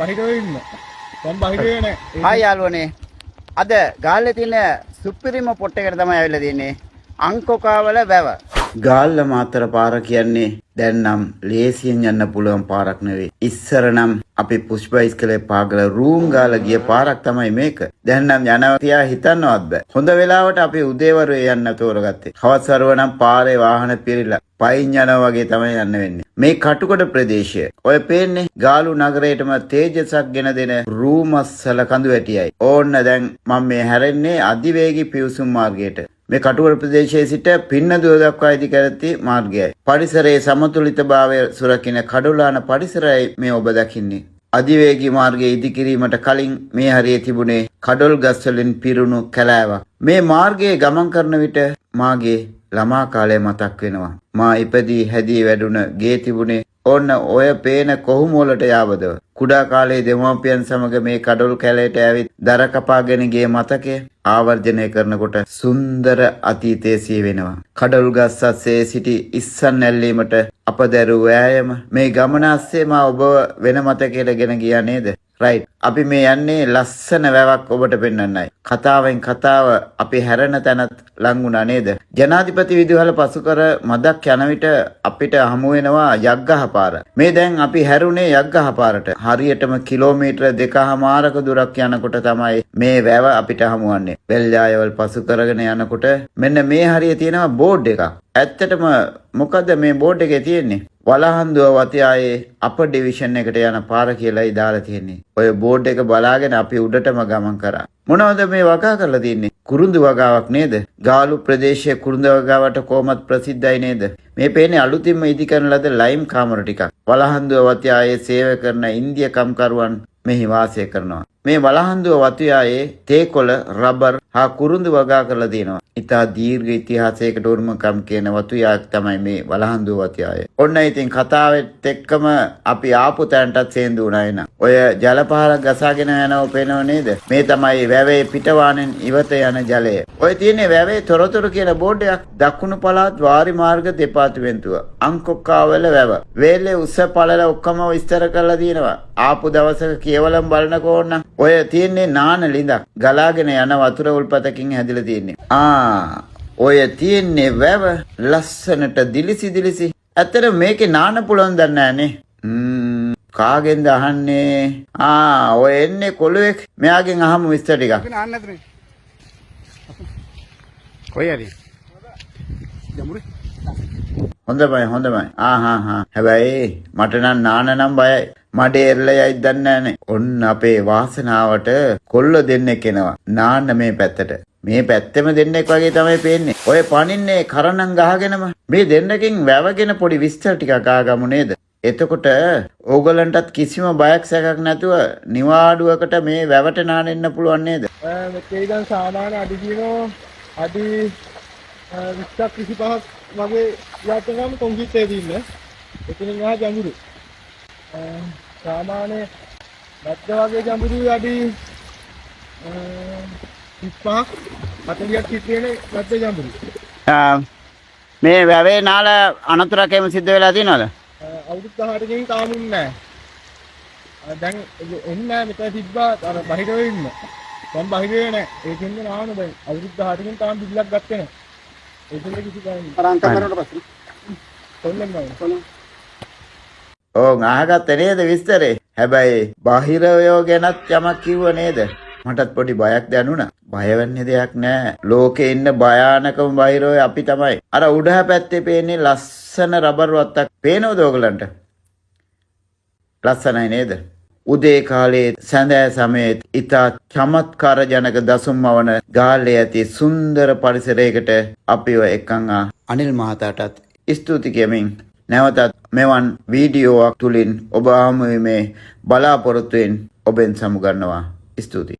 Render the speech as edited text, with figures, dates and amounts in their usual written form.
බහිරව ඉන්න. දැන් බහිරව නෑ. හායි යාළුවනේ, අද ගාල්ලේ තියෙන සුපිරිම පොට් එකට තමයි ඇවිල්ලා තියෙන්නේ. අංකොකාවල වැව. ගාල්ල මාතර පාර කියන්නේ දැන් නම් ලේසියෙන් යන්න පුළුවන් පාරක් නෙවෙයි. ඉස්සර නම් අපි පුෂ් බයිස්කලේ පාගල රූම් ගාලා ගිය පාරක් තමයි මේක. දැන් නම් යනවා තියා හිතන්නවත් බෑ. හොඳ වෙලාවට අපි උදේවරුේ යන්න තෝරගත්තේ. හවස් වරුව නම් පාරේ වාහන පිරීලා පයින් යනවා වගේ තමයි යන්න වෙන්නේ. මේ කටුකොඩ ප්‍රදේශය. ඔය පේන්නේ ගාලු නගරයටම තේජසක් ගෙන දෙන රූමස්සල කඳු වැටියයි. ඕන්න දැන් මම මේ හැරෙන්නේ අධිවේගී පිවිසුම් මාර්ගයට. මේ කටුකොඩ ප්‍රදේශයේ සිට පින්නදුව දක්වා ඉදි කර ඇති මාර්ගයයි. පරිසරයේ සමතුලිතභාවය සුරකින කඩුලාන පරිසරයයි මේ ඔබ දකින්නේ. අධිවේගී මාර්ගය ඉදිකිරීමට කලින් මේ හරියේ තිබුණේ කඩොල් ගස් වලින් පිරුණු කැලෑවක්. මේ මාර්ගයේ ගමන් කරන විට මාගේ ළමා කාලය මතක් වෙනවා. මා ඉපදී හැදී වැඩුණ ගේ තිබුණේ ඔන්න ඔය පේන කොහුම වලට යාබදව. කුඩා කාලේ දෙමව්පියන් සමග මේ කඩොල් කැලේට ඇවිත් දර කපාගෙන ගිය මතකය ආවර්ජනය කරනකොට සුන්දර අතීතය සිහි වෙනවා. කඩොල් ගස් අස්සේ සිටි ඉස්සන් ඇල්ලීමට අප දැරූ වෑයම මේ ගමන අස්සේ මා ඔබව වෙන මතකයකට ගෙන ගියා නේද? රයිට්. අපි මේ යන්නේ ලස්සන වැවක් ඔබට පෙන්වන්නයි. කතාවෙන් කතාව අපි හැරෙන තැනත් ලං වුණා නේද? ජනාධිපති විදුහල පසු කර මදක් යන විට අපිට හමු වෙනවා යග්ගහ පාර. මේ දැන් අපි හැරුණේ යග්ගහ පාරට. හරියටම කිලෝමීටර 2.5ක දුරක් යනකොට තමයි මේ වැව අපිට හමුවන්නේ. වෙල්යායවල් පසු කරගෙන යනකොට මෙන්න මේ හරිය තියෙනවා බෝඩ් එකක්. ඇත්තටම මොකද්ද මේ බෝඩ් එකේ තියෙන්නේ? වලහන්දුව වතියායේ අප ඩිවිෂන් එකට යන පාර කියලායි දාලා තියෙන්නේ. ඔය බෝඩ් එක බලාගෙන අපි උඩටම ගමන් කරා. මොනවද මේ වගා කරලා තියෙන්නේ? කුරුඳු වගාවක් නේද? ගාලු ප්‍රදේශයේ කුරුඳු වගාවට කොහොමත් ප්‍රසිද්ධයි නේද? මේ පේන්නේ අලුතින්ම ඉදි කරන ලද ලයිම් කාමර ටිකක්. වලහන්දුව වතියායේ සේවය කරන ඉන්දිය කම්කරුවන් මෙහි වාසය කරනවා. මේ වලහන්දුව වතුයායේ තේකොළ, රබර් හා කුරුඳු වගා කරලා තියෙනවා. ඉතා දීර්ඝ ඉතිහාසයකට උරුමකම් කියන වතුයාක් තමයි මේ වලහන්දුව වතුයාය. ඔන්න ඉතින් කතාවෙත් එක්කම අපි ආපු තැනටත් සේන්දු වුණා එන. ඔය ජල පහරක් ගසාගෙන යනව පේනව නේද? මේ තමයි වැවේ පිටවානෙන් ඉවත යන ජලය. ඔය තියෙන්නේ වැවේ තොරතුරු කියන බෝඩ් එකක්. දකුණු පළාත් වාරි මාර්ග දෙපාර්තමේන්තුව. අංකොක්කාවල වැව. වේලේ උස පළල ඔක්කොම විස්තර කරලා තියෙනවා. ආපු දවසක කියවලම බලනකෝ ඕන්න. ඔය තියෙන්නේ නාන ලිඳක්. ගලාගෙන යන වතුර උල්පතකින් හැදිලා තියෙන්නේ. ආ, ඔය තියෙන්නේ වැව ලස්සනට දිලිසි දිලිසි. ඇත්තට මේකේ නාන්න පුළුවන් දන්නේ නෑනේ. කාගෙන්ද අහන්නේ? ආ, ඔය එන්නේ කොළුවෙක්. මෙයාගෙන් අහමු විස්තර ටිකක්. නාන්න නැතුනේ. කොයි හරි. ජමුරේ. හොඳමයි හොඳමයි. ආ හා හා. හැබැයි මට නම් නාන නම් බයයි. මඩේ එරලා යයිද දන්නේ නෑනේ. ඔන්න අපේ වාසනාවට කොල්ල දෙන්නෙක් එනවා. නාන්න මේ පැත්තට. මේ පැත්තෙම දෙන්නෙක් වගේ තමයි පේන්නේ. ඔය පනින්නේ කරණම් ගහගෙනම. මේ දෙන්නකින් වැවගෙන පොඩි විස්තර ටිකක් අහගමු නේද? එතකොට ඕගොල්ලන්ටත් කිසිම බයක් සැකක් නැතුව නිවාඩුවකට මේ වැවට නාන්න එන්න පුළුවන් නේද? මෙතේ ඉඳන් සාමාන්‍ය අඩි කියනවා අඩි 20ක් 25ක් වගේ යටනම් කොන්ක්‍රීට් එක තින්නේ. එතනින් එහා ගැඹුරු. සාමාන්‍ය මැද්ද වගේ ගැඹුරු අඩි 35ක් 40ක් තියෙන මැද්ද ගැඹුරු. මේ වැවේ නාල අනතුරක් එහෙම සිද්ධ වෙලා තියෙනවද? අවුරුදු 18කින් තාම උන්නේ නැහැ. දැන් එන්නේ නැහැ, මෙතන තිබ්බා අර බහිරව ඉන්න. දැන් බහිරව නෑ. ඒකෙන්ද නාන දැන් අවුරුදු 18කින් තාම බිල්ලක් ගත්තේ නෑ. ඒකෙන්ද කිසි ගානක් අර අංක මරුවට පස්සේ කොල්ලෙන් නෑ. ඔව්, අහගත්ත නේද විස්තරේ? හැබැයි බහිරවයෝ ගැනත් යමක් කිව්ව නේද? මටත් පොඩි බයක් දැනුණා. බය වෙන්න දෙයක් නෑ. ලෝකේ ඉන්න භයානකම බහිරවයෝ අපි තමයි. අර උඩහ පැත්තේ පේන්නේ ලස්සන රබර් වත්තක්. පේනවද ඔයගලන්ට? ලස්සනයි නේද? උදේ කාලයේ සැඳෑ සමයේ ඉතා චමත්කාර ජනක දසුන් මවන ගාල්ලේ ඇති සුන්දර පරිසරයකට අපිව එක්කන් ආ අනිල් මහතාටත් ස්තුති කියමින් නැවතත් මෙවන් වීඩියෝවක් තුලින් ඔබ හමු වීමේ බලාපොරොත්තුවෙන් ඔබෙන් සමුගන්නවා. ස්තුතියි.